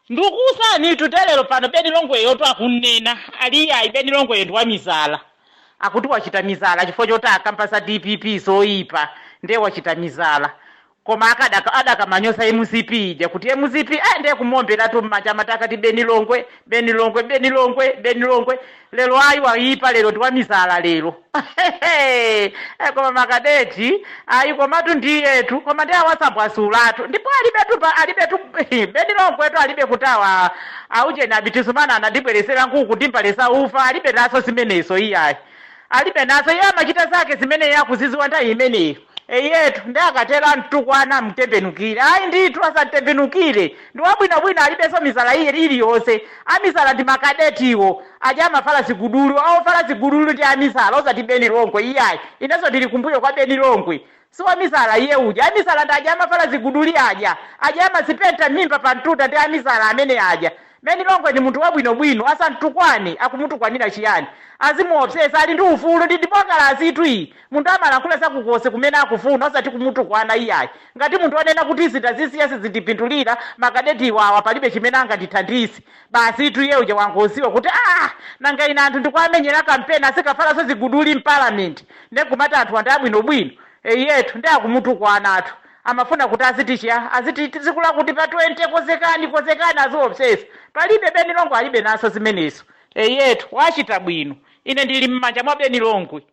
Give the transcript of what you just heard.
Ndikuwuzanitu telero pano Beni Longweyotu akunena ali iyayi Beni Longweyo ndi wamisala. Akuti wachita misala chifukwa choti akamba za dpp zoipa ndiye wachita misala. Koma akadaka adakamanyoza mcp ija kuti mcp eh ndiye kumuomberatu mmanja amati akati Beni Longwe, Beni Longwe, Beni Longwe, Beni Longwe. Lero ayi wayipa lero ndi wamisala lero. Eh, koma makadeti ayi komatu ndiyetu koma ndi awasambwasulatu ndipo alibetu pa alibetu Beni Longwetu alibe kuti awa aucheni abitisumana anandibweresera nkuku ndimpalesa ufa alibe naso zimenezo iyayi alibe nazo iye amachita zake zimene iye akuziziwa nthawi imeneyo eyetu ndi akatero amtukwana amtembenukire ayi ndithu asatembenukire ndi wabwinobwino alibenso misala iye iliyonse amisala ndi makadetiwo aja amavala zigudulu ovala zigudulu ndi amisala osati Beni Longwe iyayi inenso ndili kumbuyo kwa Beni Longwe si wamisala iye uja amisala ndi aja amavala ziguduli aja aja amazipenta mimba pa mtunda ndi amisala amene aja Beni Longwe ndi munthu wabwinobwino asamtukwane akumutukwanira chiyani azimuopseza ali ndi ufulu ndi demokalasitu iyi munthu amalankhula zakukosi kumene akufuna osati kumutukwana iyayi ngati munthu wanena kuti izi ndazisiya sizindipindulira makadeti awa palibe chimene angandithandize basitu iye uja wangoziwa kuti ah nanga ine anthu ndikuamenyera kampeni azikafalanso ziguduli m'parliament ndikumati anthu andi abwinobwino eyetu ndi akumutukwanatu amafuna kuti aziti chiya aziti tizikula kuti pa 20 kozekani kozekani aziopsesa palibe Beni Longwe alibe naso zimenezo eyetu wachita bwino ine ndili m'manja mwa Beni Longwe.